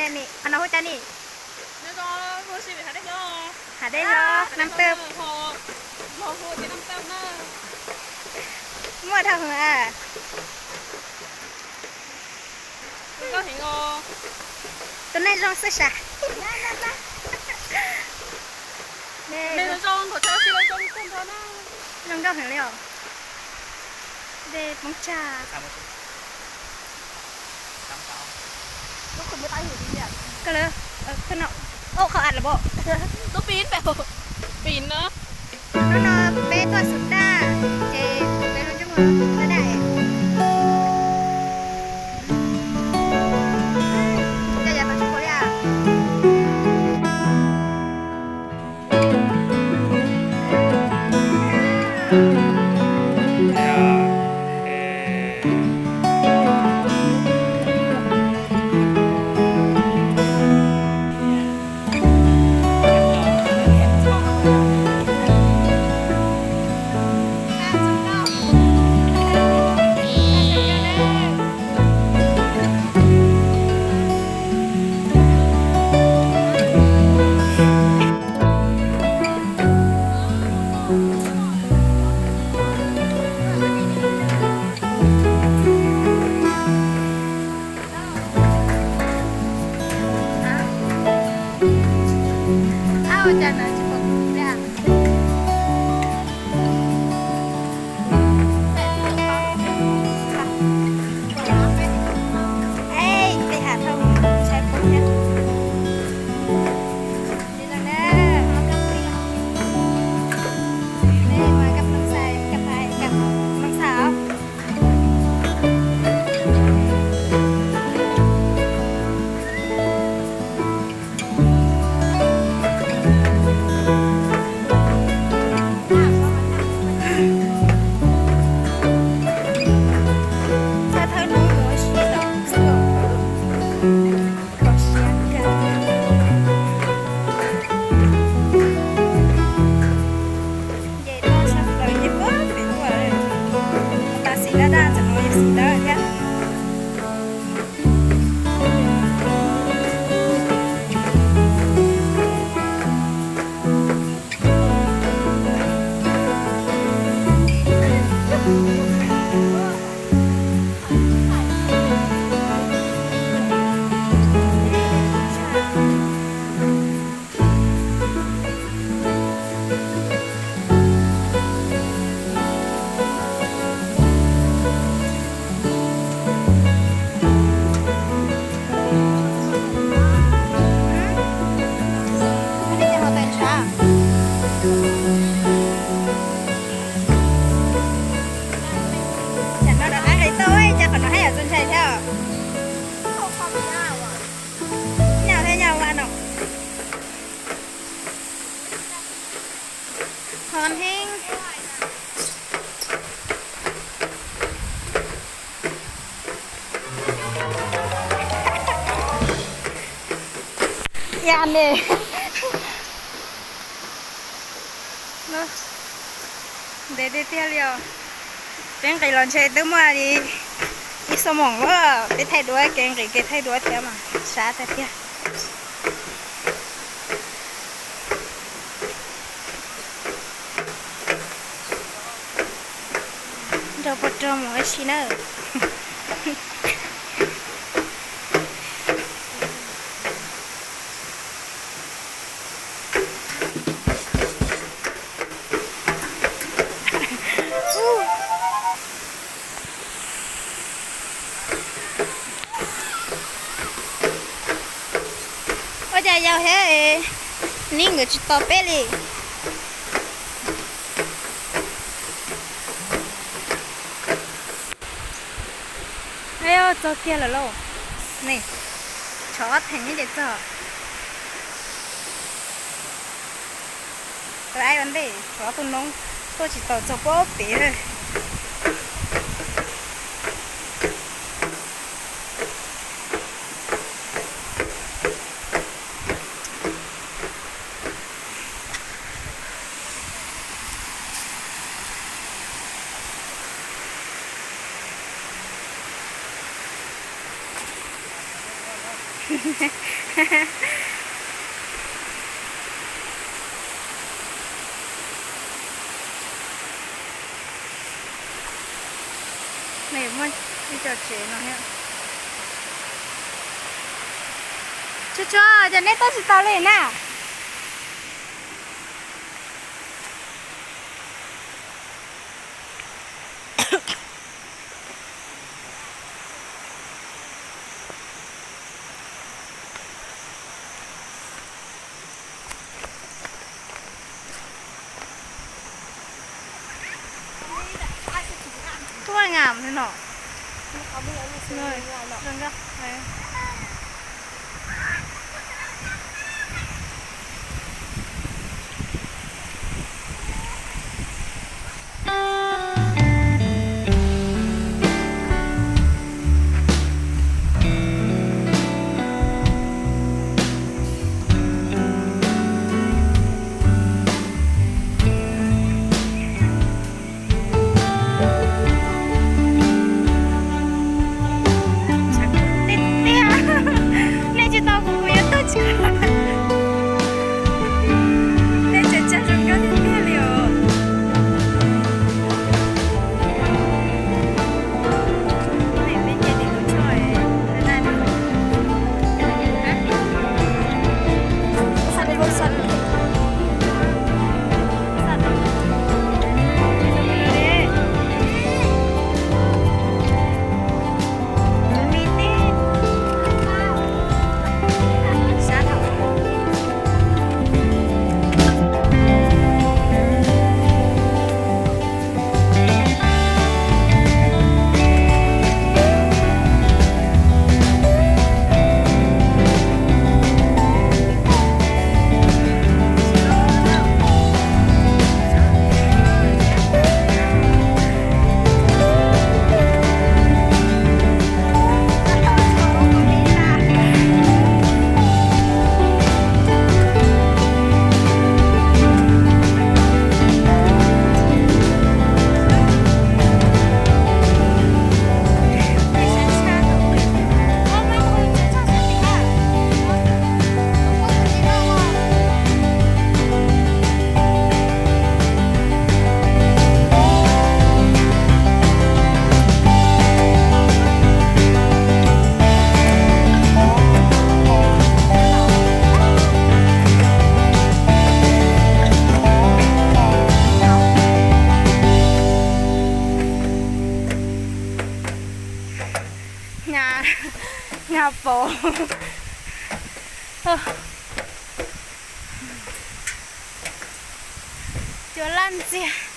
Qhov no hu cas ni? Hav dej los nab tawj. Muaj dhau heev a. Tus neeg zoo xwb sav. Zoo nkauj heev li os. Dej poob tsag. Koj lawv, koj no, ua qhov as los pom. Hnub no peb tuaj xov daj, ces peb lub ntsej muag daj daj. Coj yav tau tsis pom li as. Ces tau sab plaws yeej puag pem tuaj, tas xis daj daj ntawm no yog xis dawb thiab. Tam no rov qab hais tau, cas qhov no haj yam txaus ntshai thiab. Nyob thiab nyob vaj no. Hov heev. Ya ne. Ntev tiag tiag li os. Peb nqis los ntshe twb muaj li ib xuab moos lawm, peb thaij duab kev nqis kev thaij duab thiab mas sab tiag tiag. Nrog puag nrog mus ua si na. Ua cas yau thiab, neb nkawd tsis tos peb li. Txog kiag lawm lauj. Ne, tshov ob theem nyob ces txog. Lawv aib ua ntej, txog ob tug noob tuaj tsis tau txog puag pem. Nws muaj ib co tsev no thiab. Tshuav tshuav, cas neb tuaj tsis tau li na? Tuaj ngam no. Tiag tiag, nej tsis tau kuv, kuv yuav tuag tsis. Nej tseem tsag zoo nkauj tiag tiag li os. Nyab pauv. Cua laj ntxiag.